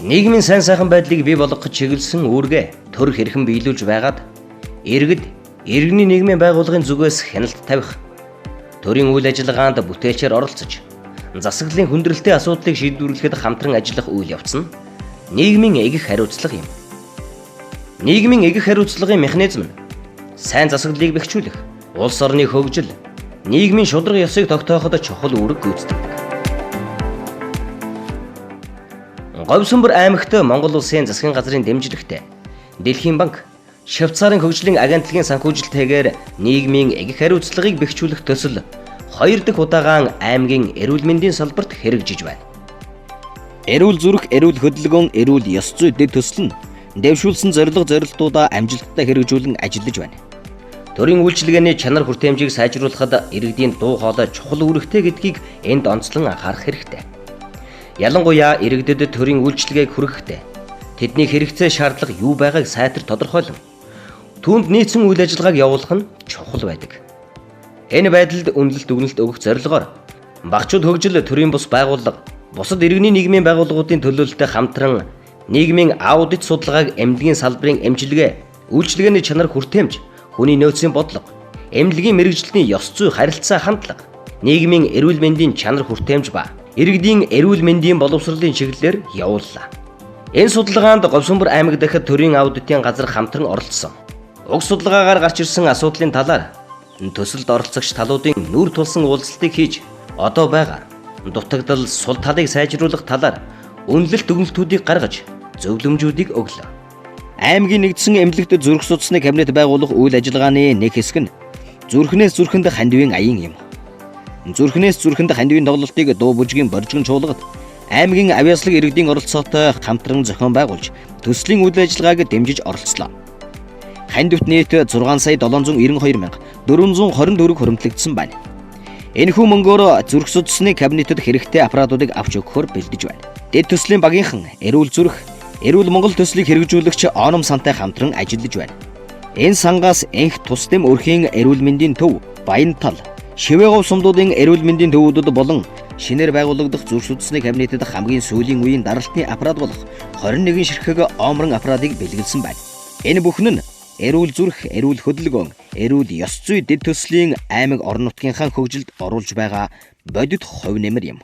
Нийгмийн сайн сайхан байдлыг бий болгох гэж чиглэсэн үүргээ төр хэрхэн биелүүлж байгаад иргэд иргэний нийгмийн байгууллагын зүгээс хяналт тавих, төрийн үйл ажиллагаанд бүтээлчээр оролцож, засаглалын хүндрэлтэй асуудлыг шийдвэрлэхэд хамтран ажиллах үйл явц нь нийгмийн эгэх хариуцлага юм. Нийгмийн эгэх хариуцлагын механизм нь сайн засаглалыг бэхжүүлэх, улс орны хөгжил, нийгмийн шударга ёсыг тогтооход чухал үүрэг гүйцэтгэдэг. Говьсүмбэр аймагт Монгол Улсын засгийн газрын дэмжлэгтэй Дэлхийн банк, Швейцарын хөгжлийн агентлагийн санхүүжилттэйгээр нийгмийн эгэх хариуцлагыг бэхжүүлэх төсөл хоёр дахь удаагаан аймгийн эрүүл мэндийн салбарт хэрэгжиж байна. Эрүүл зүрх, эрүүл хөдөлгөөн, эрүүл ёс зүй дэд төсөл нь дэвшүүлсэн зорилго зорилтуудаа амжилттай хэрэгжүүлэн ажиллаж байна. Төрийн үйлчилгээний чанар хүртээмжийг сайжруулахад иргэдийн дуу хоолой чухал үүрэгтэй гэдгийг энд онцлон анхаарах хэрэгтэй. Ялангуяа иргэдэд төрийн үйлчилгээг хүргэхдээ тэдний хэрэгцээ шаардлага юу байгааг сайтар тодорхойлон түүнд нийцсэн үйл ажиллагааг явуулах нь чухал байдаг. Энэ байдалд үнэлэлт өгнөлт өгөх зорилгоор багчууд хөгжил төрийн бус байгууллага, бусад иргэний нийгмийн байгууллагуудын төлөөлөлтөй хамтран нийгмийн аудит судалгааг эмнэлгийн салбарын эмчилгээ, үйлчилгээний чанар хүртээмж, хүний нөөцийн бодлого, эмнэлгийн мэргэжилтний ёс зүй харилцаа хандлага, нийгмийн эрүүл мэндийн чанар хүртээмж ба иргэдийн эрүүл мэндийн боловсролын чиглэлээр явууллаа. Энэ судалгаанд Говьсүмбэр аймаг дахь төрийн аудитын газар хамтран оролцсон. Уг судалгаагаар гарч ирсэн асуудлын талаар төсөлд оролцогч талуудын нүүр тулсан уулзалтыг хийж одоо байгаа дутагдал сул талыг сайжруулах талаар үнэлэлт өгнөлтүүдийг гаргаж зөвлөмжүүдийг өглөө. Аймгийн нэгдсэн эмнэлэгт зүрх судасны кабинет байгуулах үйл ажиллагааны нэг хэсэг нь зүрхнээс зүрхэнд хандивын аян юм. Зүрхнээс зүрхэнд хандивын тоглолтыг дуу бүжгийн боржигон чуулгад аймгийн авьяаслаг иргэдийн оролцоотой хамтран зохион байгуулж төслийн үйл ажиллагааг дэмжиж оролцлоо. Хандивт нийт 6 сая 792 мянга 420 төгрөг хуримтлагдсан байна. Энэхүү мөнгөөр зүрх судасны кабинетэд хэрэгтэй аппаратуудыг авч өгөхөөр бэлдэж байна. Дэд төслийн багийнхан Эрүүл зүрх, Эрүүл Монгол төслийг хэрэгжүүлэгч Оном сантай хамтран ажиллаж байна. Энэ сангаас энх тусдам өрхийн эрүүл мэндийн төв, Баянтал, Шивээговь сумдуудын эрүүл мэндийн төвүүдэд болон шинээр байгуулагдах зүрх судасны кабинетэд хамгийн сүүлийн үеийн даралтын аппарат болох 21 ширхэг Омрон аппаратыг бэлгэлсэн байна. Энэ бүхэн нь эрүүл зүрх, эрүүл хөдөлгөөн, эрүүл ёс зүй дэд төслийн аймаг орон нутгийнхаа хөгжилд оруулж байгаа бодит хувь нэмэр юм.